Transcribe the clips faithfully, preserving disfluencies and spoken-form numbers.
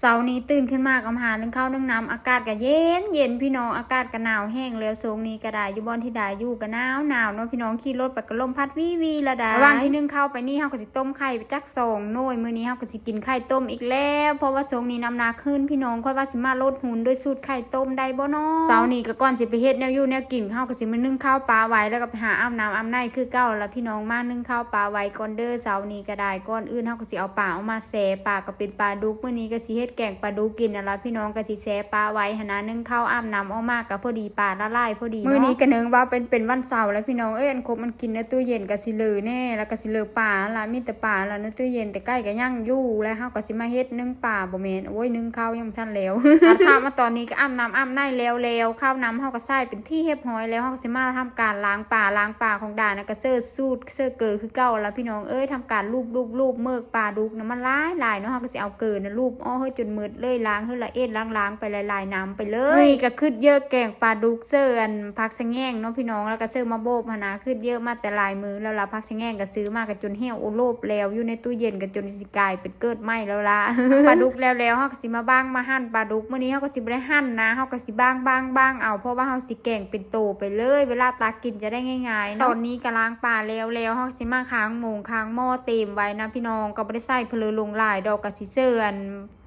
เช้านี้ตื่นขึ้นมาก็มาหานึ่งข้าวนึ่งน้ำ อากาศก็เย็นเย็นพี่น้อง อากาศก็หนาวแฮงแล้ว ช่วงนี้ก็ได้ อยู่บ่อนที่ได้อยู่ก็หนาวหนาวเนาะพี่น้อง ขี่รถไปก็ลมพัดวีวีละได้ ระหว่างที่นึ่งข้าวไปนี่ เฮาก็สิต้มไข่ไปจักสองหน่วย มื้อนี้เฮาก็สิกินไข่ต้มอีกแล้ว เพราะว่าช่วงนี้น้ำหนักขึ้นพี่น้อง ข้อยว่าสิมาลดหุ่นด้วยสูตรไข่ต้มได้บ่น้อ เช้านี้ก็ก่อนสิไปเฮ็ดแนวอยู่แนวกิน เฮาก็สิมานึ่งข้าวปลาไว้ แล้วก็ไปหาอาบน้ำอาบในคือเก่าละพี่น้อง มานึ่งข้าวปลาไว้ก่อนเด้อ เช้านี้ก็ได้ ก่อนอื่นเฮาก็สิเอาปลาออกมาแช่ ปลาก็เป็นปลาดุก มื้อนี้ก็สิเฮ็ดแกงปลาดุกกินนั่นละพี่น้อง ก็สิแช่ปลาไว้หั้นนะ นึ่งข้าวอาบน้ำออกมาก็พอดี ปลาละลายพอดีเนาะ มื้อนี้ก็เนื่องว่าเป็น เป็นวันเสาร์แล้วพี่น้องเอ้ย อันครบอันกินในตู้เย็นก็สิเหลือแน่ แล้วก็สิเหลือปลาละ มีแต่ปลาละในตู้เย็น แต่ไก่ก็ยังอยู่ แล้วเฮาก็สิมาเฮ็ดนึ่งปลา บ่แม่น โอ้ย นึ่งข้าวยังบ่ทันแล้ว ตัดภาพมาตอนนี้ก็อาบน้ำอาบในแล้วแล้ว ข้าวน้ำเฮาก็ใส่เป็นที่เรียบร้อยแล้ว เฮาก็สิมาทำการล้างปลา ล้างปลาของดานะ ก็เสิร์ชสูตร เสิร์ชเกลือคือเก่าละพี่น้องเอ้ย ทำการลูบลูบลูบ เมิกปลาดุกนะมันหลายหลายเนาะ เฮาก็สิเอาเกลือนะลูบออกให้จนหมดเลย ล้างให้ละเอียด ล้างๆไปหลายๆน้ำไปเลย มื้อนี้ก็คิดเยอะแกงปลาดุก เสิร์ชอันผักสะแงงเนาะพี่น้อง แล้วก็เสิร์ชมาโบกหั้นนะ คิดเยอะมาแต่หลายมื้อแล้วละ ผักสะแงงก็ซื้อมาก็จนเหี่ยวโอโลบแล้ว อยู่ในตู้เย็นก็จนสิกลายเป็นเกิดใหม่แล้วละ ปลาดุกแล้วแล้ว เฮาก็สิมาบ้างมาหั่นปลาดุก มื้อนี้เฮาก็สิบ่ได้หั่นนะ เฮาก็สิบ้างบ้างบ้างเอา เพราะว่าเฮาสิแกงเป็นโตไปเลย เวลาตักกินจะได้ง่ายๆเนาะ ตอนนี้ก็ล้างปลาแล้วแล้ว เฮาสิมาค้างหม้อ ค้างหม้อเตรียมไว้นะพี่น้อง ก็บ่ได้ใส่เพลิงลงหลายดอก ก็สิเสิร์ชอัน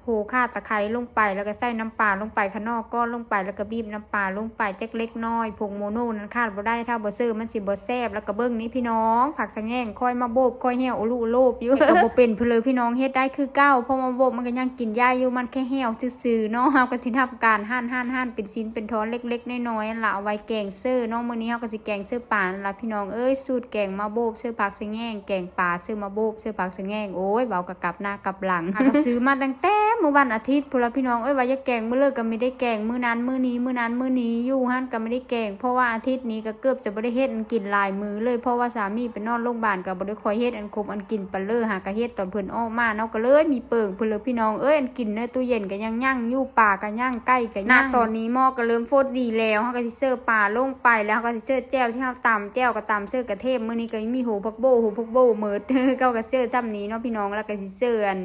โหข่าตะไคร้ลงไป แล้วก็ใส่น้ำปลาลงไป ขนอก้อนลงไป แล้วก็บีบน้ำปลาลงไปจักเล็กน้อย ผงโมโน่นั่นขาดบ่ได้ ถ้าบ่เสิร์ชมันสิบ่แซ่บ แล้วก็เบิ่งนี่พี่น้อง ผักสะแงง ค่อยมาโบก ค่อยเหี่ยวโอลุโลบอยู่ แต่ก็บ่เป็นเพลิงพี่น้อง เฮ็ดได้คือเก่า เพราะว่าโบกมันก็ยังกินได้อยู่ มันแค่เหี่ยวซื่อๆเนาะ เฮาก็สิทำการหั่นหั่นหั่นเป็นชิ้นเป็นท่อนเล็กๆน้อยๆละ เอาไว้แกงเสิร์ชเนาะ มื้อนี้เฮาก็สิแกงเสิร์ชปลานั่นละพี่น้องเอ้ย สูตรแกงมาโบก เสิร์ชผักสะแงง แกงปลา เสิร์ชมาโบก เสิร์ชผักสะแงง โอ้ย เว้าก็กลับหน้ากลับหลัง หาก็ซื้อมาตั้งแต่มื้อวันอาทิตย์พู้นละพี่น้องเอ้ย ว่าอยากแกงมื้อเลิกก็ไม่ได้แกง มื้อนั้นมื้อนี้ มื้อนั้นมื้อนี้ อยู่หั่นก็ไม่ได้แกง เพราะว่าอาทิตย์นี้ก็เกือบจะบ่ได้เฮ็ดอันกินหลายมื้อเลย เพราะว่าสามีไปนอนโรงพยาบาลก็บ่ได้ค่อยเฮ็ดอันครบอันกินปานเลย หาก็เฮ็ดตอนเพิ่นออกมาเนาะ ก็เลยมีเปิงพู้นละพี่น้องเอ้ย อันกินในตู้เย็นก็ยังยังอยู่ ปลาก็ยัง ไก่ก็ยัง ณ ตอนนี้หม้อก็เริ่มฟดดีแล้ว เฮาก็สิเสิร์ชปลาลงไป แล้วเฮาก็สิเสิร์ชแจ่วที่เฮาตำ แจ่วก็ตำเสิร์ชกระเทียม มื้อนี้ก็มีโหผักโบ้ โหผักโบ้หมด เฮาก็เสิร์ชซ่ำนี้เนาะพี่น้อง แล้วก็สิเสิร์ชอัน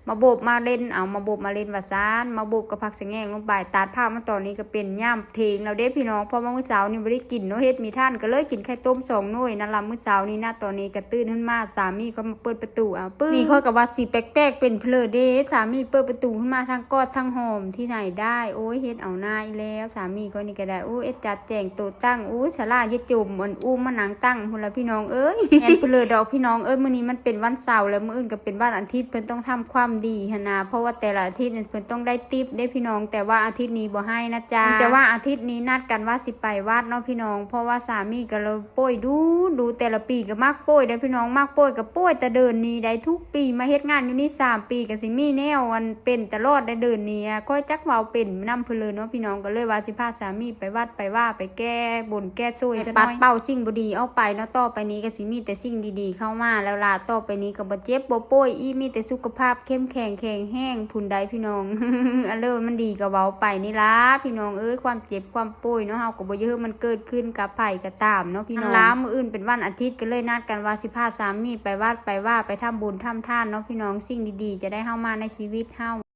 มาโบกมาเล่น เอามาโบกมาเล่นว่าซั่น มาโบกกับผักสะแงงลงไป ตัดภาพมาตอนนี้ก็เป็นยามเที่ยงแล้วเด้พี่น้อง เพราะว่ามื้อเช้านี้บ่ได้กินเนาะ เฮ็ดมีท่านก็เลยกินไข่ต้มสองหน่วยนั่นล่ะมื้อเช้านี้นะ ตอนนี้ก็ตื่นขึ้นมา สามีก็มาเปิดประตู เอาปึ้ง นี่ข้อยก็ว่าสิแปลกๆ เป็นเพลิงเด้ สามีเปิดประตูขึ้นมาทั้งกอดทั้งหอมที่ไหนได้ โอ้ย เฮ็ดเอาหน้าอีแล้ว สามีข้อยนี่ก็ได้ โอ้ย เอ็ดจัดแจงโต๊ะตั้ง โอ้ย สาลาอย่าจม อันอุ้มมานั่งตั้งพู้นละพี่น้องเอ้ย แม่นเพลิงดอกพี่น้องเอ้ย มื้อนี้มันเป็นวันเสาร์แล้ว มื้ออื่นก็เป็นวันอาทิตย์ เพิ่นต้องทำความดีหั้นนะ เพราะว่าแต่ละอาทิตย์เนี่ยเพิ่นต้องได้ทิปเด้พี่น้อง แต่ว่าอาทิตย์นี้บ่ให้นะจ๊ะ จะว่าอาทิตย์นี้นัดกันว่าสิไปวัดเนาะพี่น้อง เพราะว่าสามีก็เลยป่วยดูดู แต่ละปีก็มักป่วยเด้อพี่น้อง มักป่วยก็ป่วยแต่เดือนนี้ได้ทุกปี มาเฮ็ดงานอยู่นี่สามปีก็สิมีแนวอันเป็นตลอดได้เดือนนี้อะ ข้อยจักเว้าเป็นนำเพลิงเนาะพี่น้อง ก็เลยว่าสิพาสามีไปวัดไปว่าไปแก้บนแก้โซ่ย ไป ซะหน่อย ปัดเป่าสิ่งบ่ดีออกไปเนาะ ต่อไปนี้ก็สิมีแต่สิ่งดีๆเข้ามาแล้วล่ะ ต่อไปนี้ก็บ่เจ็บบ่ป่วยอีก มีแต่สุขภาพเข้มแข็งแข็งแรงพู้นได้พี่น้อง อันเลิศมันดีก็เว้าไปนี่ล่ะพี่น้องเอ้ย ความเจ็บความป่วยเนาะ เฮาก็บ่อยากให้มันเกิดขึ้นกับไผก็ตามเนาะพี่น้อง อันล่ะมื้ออื่นเป็นวันอาทิตย์ก็เลยนัดกันว่าสิพาสามีไปวัดไปว่าไปทำบุญทำทานเนาะพี่น้อง สิ่งดีๆจะได้เข้ามาในชีวิตเฮา